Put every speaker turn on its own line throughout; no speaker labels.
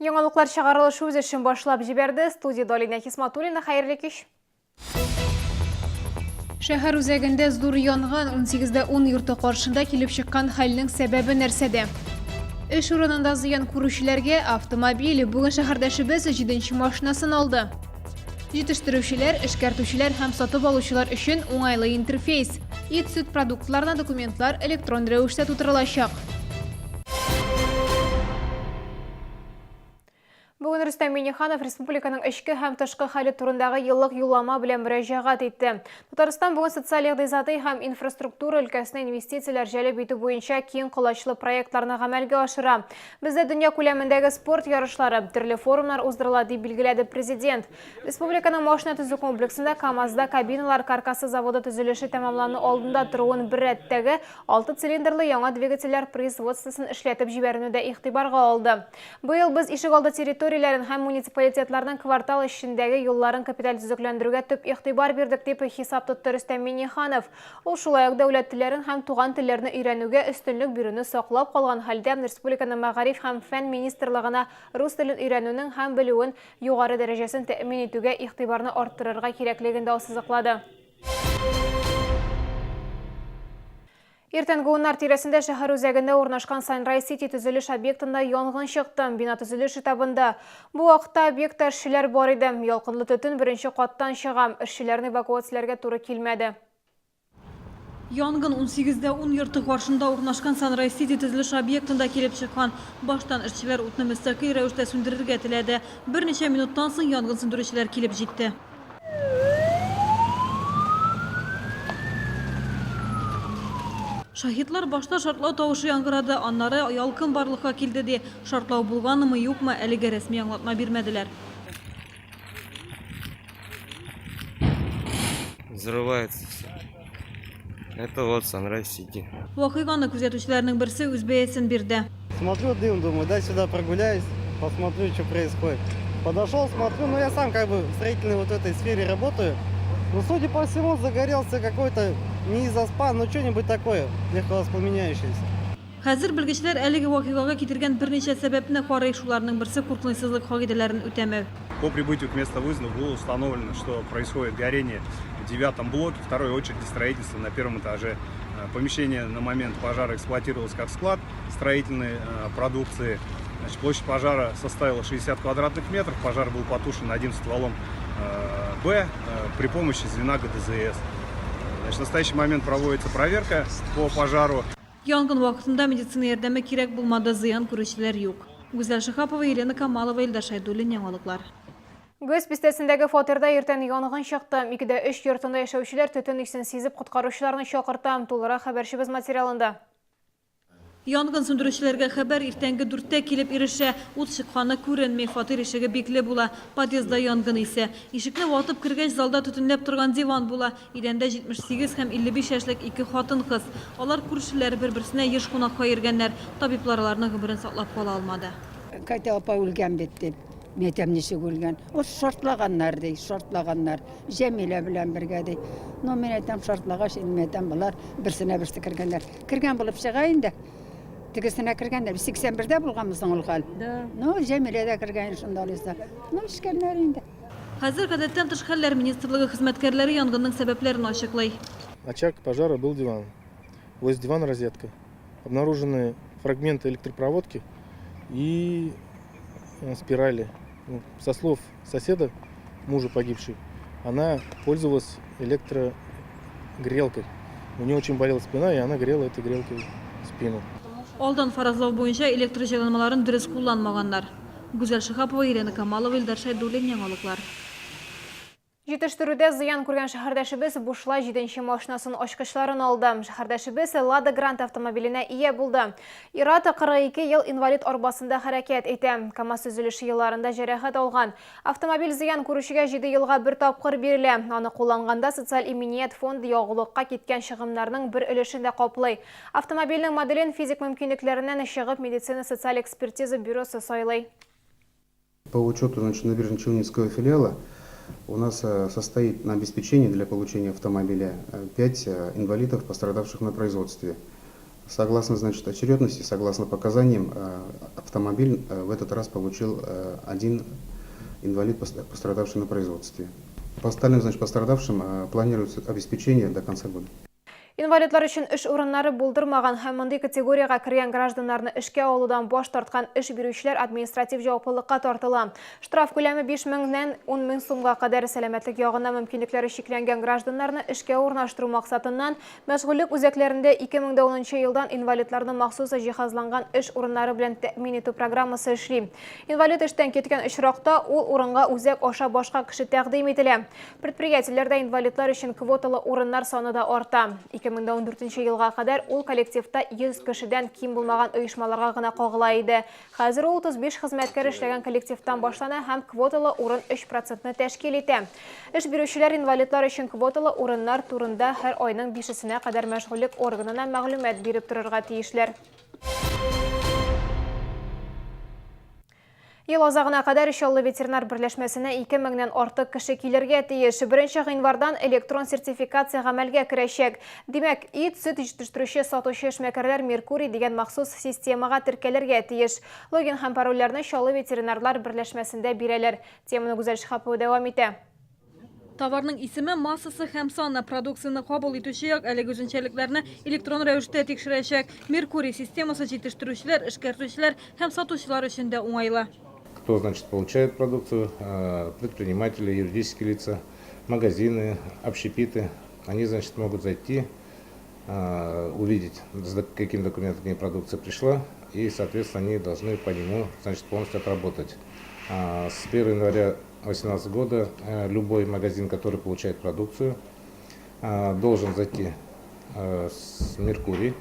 Яңалыклар чыгарылышы үз эшен башлап җибәрде. Студиядә Алинә Хисматуллина. Хәерле кич. Шәһәр үзәгендә зур янгын, 18дә 10 йорты каршында килеп чыккан хәлнең сәбәбе нәрсәдә? Эш урынында зыян күрүчеләргә автомобиль. Бүген шәһәрдәшебез җиденче машинасын алды. Җитештерүчеләр, эшкәртүчеләр һәм сатып алучылар өчен уңайлы интерфейс. Ит-сөт продуктларына документлар электрон рәвештә тутырылачак. Бүген Рөстәм Миңнеханов республиканың эчке һәм тышкы хәле турындагы еллык юллама белән мөрәҗәгать итте. Татарстан бүген социаль-икътисадый һәм инфраструктура өлкәсенә инвестицияләр җәлеп итү буенча киң колачлы проектларны гамәлгә ашыра. Бездә дөнья күләмендәге спорт ярышлары, төрле форумнар уздырыла, дип билгеләде Президент. Республиканың машина төзү комплексында КАМАЗда кабиналар каркасы заводы төзелеше тәмамлану алдында торуын бер рәттәге Алты цилиндрлы яңа двигательләр производствосын эшләтеп җибәрүне дә игътибарга алды. Быел без ишегалды территорияләрен һәм муниципалитетларның квартал эчендәге юлларын капиталь төзекләндерүгә төп игътибар бирдек, дип хисап тотты Рөстәм Миңнеханов. Ул шулай ук дәүләт телләрен һәм туган телләрне өйрәнүгә өстенлек бирүне саклап калган хәлдә республиканың Мәгариф һәм фән министрлыгына рус телен өйрәнүнең һәм белүен югары дәрәҗәсен тәэмин итүгә игътибарны арттырырга кирәклеген дә ассызыклады. Иртәнге уннар тирәсендә шәһәр үзәгендә урнашкан Sunrise City төзелеш объектында янгын чыкты. Бина төзелеш этабында. Бу вакытта объектта эшчеләр бар иде. Ялкынлы төтен беренче каттан чыга. Эшчеләрне эвакуацияләргә туры килмәде.
Янгын унсигездә ун йорты каршында урнашкан Sunrise City төзелеш объектында килеп чыккан. Баштан эшчеләр утны мөстәкыйль рәвештә сүндерергә теләде. Берничә минуттан соң янгын сүндерүчеләр килеп җитте. Шаһитлар башта шартлау тавышы яңгырады, аннары ялкын барлыкка килде, ди. Шартлау булганмы, юкмы, әлегә рәсми аңлатма бирмәделәр.
Взрывается все. Это вот Sunrise City.
Вакыйганы күзәтүчеләрнең берсе үз бәясен бирде.
Смотрю дым, думаю, дай сюда прогуляюсь, посмотрю, что происходит. Подошел, смотрю, ну я сам как бы в строительной вот этой сфере работаю. Ну, судя по всему, загорелся какой-то не изоспан, но что-нибудь такое, легковоспламеняющееся.
Хәзер белгечләр әлеге вакыйгага китергән берничә сәбәпне карый, шуларның берсе куркынычсызлык кагыйдәләрен үтәмәү.
По прибытию к месту вызова было установлено, что происходит горение в девятом блоке второй очереди строительства на первом этаже. Помещение на момент пожара эксплуатировалось как склад строительной продукции. Значит, площадь пожара составила 60 квадратных метров. Пожар был потушен одним стволом Б при помощи звена ГДЗС. Значит, в настоящий момент проводится проверка по пожару.
Янгын вакытында медицина ярдәме кирәк булмады, зыян күрүчеләр юк. Гүзәл Шиһапова, Елена Камалова, Илдар Шәйдуллин, Яңалыклар.
Гөз бистәсендәге фатирда иртән янгын чыкты. Икедә өч йортында яшәүчеләр төтен исен сизеп коткаручыларны чакырта. Тулырак хәбәрчебез материалында.
Янгын сүндерүчеләргә хәбәр иртәнге дүрттә килеп ирешә. Ут чыкканы күренми, фатир ишеге бикле була. Подъездда янгын исе. Ишекне ватып кергәч, залда төтенләп торган диван була. Идәндә 78 һәм 55 яшьлек ике хатын-кыз. Алар күршеләр, бер-берсенә еш кунакка йөргәннәр. Табиблар аларның гомерен саклап кала алмады.
Катя апа үлгән бит, дип. Мин әйтәм, ничек үлгән? Вот шартлаганнар, ди, шартлаганнар. Җәмилә белән бергә, ди. Ну, мин әйтәм, шартлагач, инде мин әйтәм, болар берсенә берсе кергәннәр. Кергән булып чыга инде. Тегесенә кергәннәр. 81-дә булганмы соң ул хәл? Да. Ну, Җәмилә дә кергән шунда алайса. Ну, эчкәннәр инде.
Хәзер Гадәттән тыш хәлләр министрлыгы хезмәткәрләре янгынның сәбәпләрен ачыклый.
Очаг пожара был диван. Возле дивана розетка. Обнаружены фрагменты электропроводки и спирали. Со слов соседа, мужа погибшей, она пользовалась электрогрелкой. У нее очень болела спина, и она грела этой грелкой спину.
Алдан фаразлау буенча, электр җайланмаларын дөрес кулланмаганнар. Гүзәл Шиһапова, Елена Камалова, Илдар Шәйдуллин, Яңалыклар.
Җитештерүдә зыян күргән шәһәрдәшебез бушлай җиденче машинасын ачкычларын алды. Шәһәрдәшебез Лада Гранта автомобиленә ия булды. Ир-ат 42 ел инвалид арбасында хәрәкәт итә. КАМАЗ төзелеше елларында җәрәхәт алган. Автомобиль зыян күрүчегә җиде елга бер тапкыр бирелә. Аны кулланганда социаль иминият фонды ягулыкка киткән чыгымнарның бер өлешен дә каплый. Автомобильнең моделен физик мөмкинлекләреннән чыгып медицина-социаль экспертиза бюросы сайлый.
По учету, значит, Набережно-Челнинского филиала у нас состоит на обеспечении для получения автомобиля 5 инвалидов, пострадавших на производстве. Согласно, значит, очередности, согласно показаниям, автомобиль в этот раз получил один инвалид, пострадавший на производстве. По остальным, значит, пострадавшим планируется обеспечение до конца года.
Инвалидлар өчен эш урыннары булдырмаган һәм мондый категориягә кергән гражданнарны эшкә алудан баш тарткан эш бирүчеләр административ җаваплылыкка тартыла. Штраф күләме 5 меңнән 10 мең сумга кадәр. Сәламәтлек ягыннан мөмкинлекләре чикләнгән гражданнарны эшкә урнаштыру максатыннан мәшгульлек үзәкләрендә 2010 нчы елдан инвалидларны махсус җиһазланган эш урыннары белән тәэмин итү программасы эшли. Инвалид эштән киткән очракта, ул урынга үзәк аша башка кеше тәкъдим ителә. Предприятиеләрдә инвалидлар өчен квоталы урыннар саны да арта. 2014 нче елга кадәр ул коллективта 100 кешедән ким булмаган оешмаларга гына кагыла иде. Хәзер ул 35 хезмәткәр эшләгән коллективтан башлана һәм квоталы урын 3 процентны тәшкил итә. Эш бирүчеләр инвалидлар өчен квоталы урыннар турында һәр айның бишесенә кадәр мәшгульлек органына мәгълүмат биреп торырга тиешләр. Ел азагына кадәр Чаллы ветеринар берләшмәсенә 2 меңнән артык кеше килергә тиеш. Беренче гыйнвардан электрон сертификация гамәлгә керәчәк. Димәк, ит, сөт җитештерүче, сатучы эшмәкәрләр Меркурий дигән махсус системага теркәлергә тиеш. Логин һәм парольләрне Чаллы ветеринарлар берләшмәсендә бирәләр. Теманы Гүзәл Шиһапова дәвам итә.
Товарның исеме, массасы һәм саны, продукцияне кабул итүче як әлеге үзенчәлекләрне электрон рәвештә тикшерәчәк. Меркурий системасы җитештерүчеләр, эшкәртүчеләр һәм сатучылар өчен дә уңайлы.
Кто, значит, получает продукцию, предприниматели, юридические лица, магазины, общепиты, они, значит, могут зайти, увидеть, с каким документом к ним продукция пришла, и, соответственно, они должны по нему, значит, полностью отработать. С 1 января 2018 года любой магазин, который получает продукцию, должен зайти с Меркурий.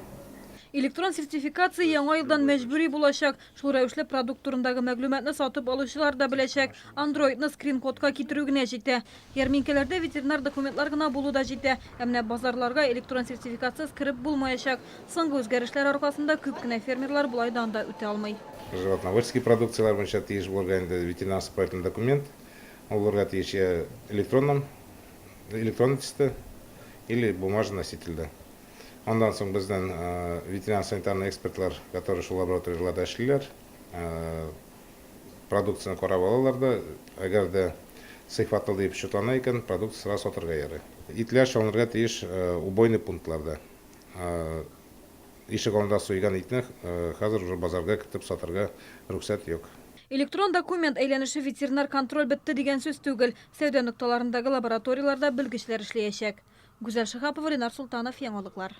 Электрон сертификация яңа елдан мәҗбүри булачак. Шул рәвешле продукт турындагы мәгълүматны сатып алучылар да беләчәк. Android-ны скрин-кодка китерү генә җитә. Ярминкәләрдә ветеринар документлар гына булу да җитә. Ә менә базарларга электрон сертификатсыз кереп булмаячак. Соңгы үзгәрешләр аркасында күп кенә фермерлар болай да анда үтә алмый.
Животноводческий продукцияләр буенча тиеш булырга инде ветеринар-сопроводительный документ. Ул булырга тиеш я электронном, электронный төстә или бумажный носительдә. Аннан соң безнең ветеринар-санитарный экспертлар, которые шул лабораторияләрдә эшлиләр, продукцияне карап алалар да, әгәр дә сыйфатлы дип счетлана икән, продукция сразу сатырга ярый. Итләр чалынырга тиеш убойный пунктларда. Ишек алдында суйган итне хәзер уже базарга кертеп сатырга рөхсәт юк.
Электрон документ әйләнеше ветеринар контроль бетте дигән сүз түгел. Сәүдә нокталарындагы лабораторияләрдә белгечләр эшләячәк. Гүзәл Шиһапова, Ленар Солтанов, Яңалыклар.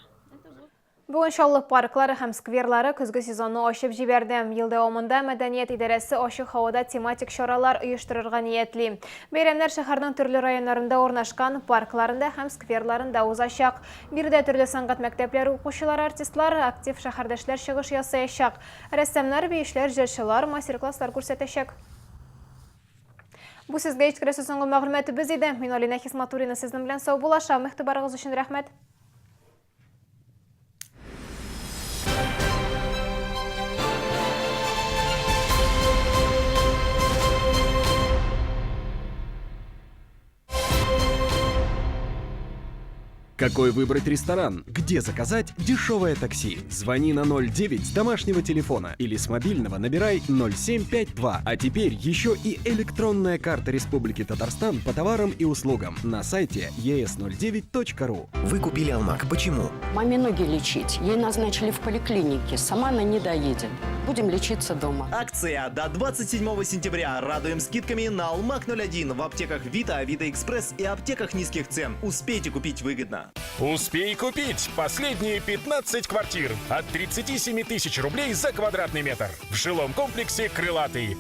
Бүген Чаллы парклары һәм скверлары көзге сезонны ачып җибәрде. Ел дәвамында мәдәният идарәсе ачык һавада тематик чаралар оештырырга ниятли. Бәйрәмнәр шәһәрнең төрле районнарында урнашкан паркларында һәм скверларында узачак. Биредә төрле сәнгать мәктәпләре укучылары, артистлар, актив шәһәрдәшләр чыгыш ясаячак. Рәссамнар, биючеләр, җырчылар мастер-класслар күрсәтәчәк. Бу сезгә җиткерәсе соңгы мәгълүматыбыз иде. Мин Алинә Хисматуллина сезнең белән саубуллашам. Игътибарыгыз өчен рәхмәт.
Какой выбрать ресторан? Где заказать дешевое такси? Звони на 09 с домашнего телефона или с мобильного набирай 0752. А теперь еще и электронная карта Республики Татарстан по товарам и услугам на сайте es09.ru.
Вы купили Алмак. Почему?
Маме ноги лечить. Ей назначили в поликлинике. Сама она не доедет. Будем лечиться дома.
Акция до 27 сентября. Радуем скидками на Алмак 01 в аптеках Вита, Авито Экспресс и аптеках низких цен. Успейте купить выгодно.
Успей купить последние 15 квартир от 37 тысяч рублей за квадратный метр в жилом комплексе «Крылатый».